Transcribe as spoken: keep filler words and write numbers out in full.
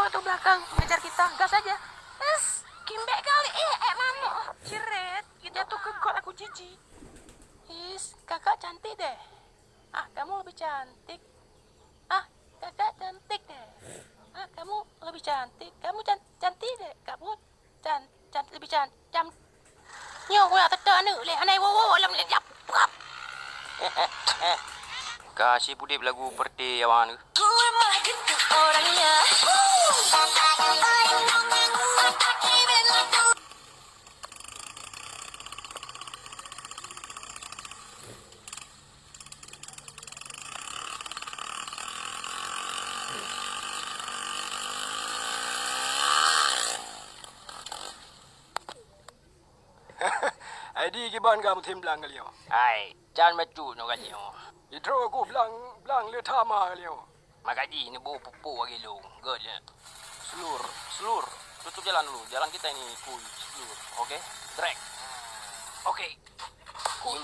Ke belakang, kejar kita. Gas aja. Is, kimbek kali. Eh, eh, mamuk. Ciret, jatuh ke got aku jijik. Is, kakak cantik deh. Ah, kamu lebih cantik. Ah, kakak cantik deh. Ah, kamu lebih cantik. Kamu can-, cantik deh. Kamu can-, can-, lebih can-, cam-, nyoe kuya tete aneuk leh, hana iwoe-woe lom leh jap. Pap. Ka si pudip lagu perte awak aneuk. Gue malah gitu orangnya. Ai di kiban ka mutem blang ka liau. Ai, can bacut nyoe ka nyoe. Itro ku blang, blang le tama ka liau. Maka jih neuboh pupuk lagèe lôn. Göt lé. Slur, slur. Tutup jalan dulu. Jalan kita ini kui slur. Oke? Drag. Oke. Kui.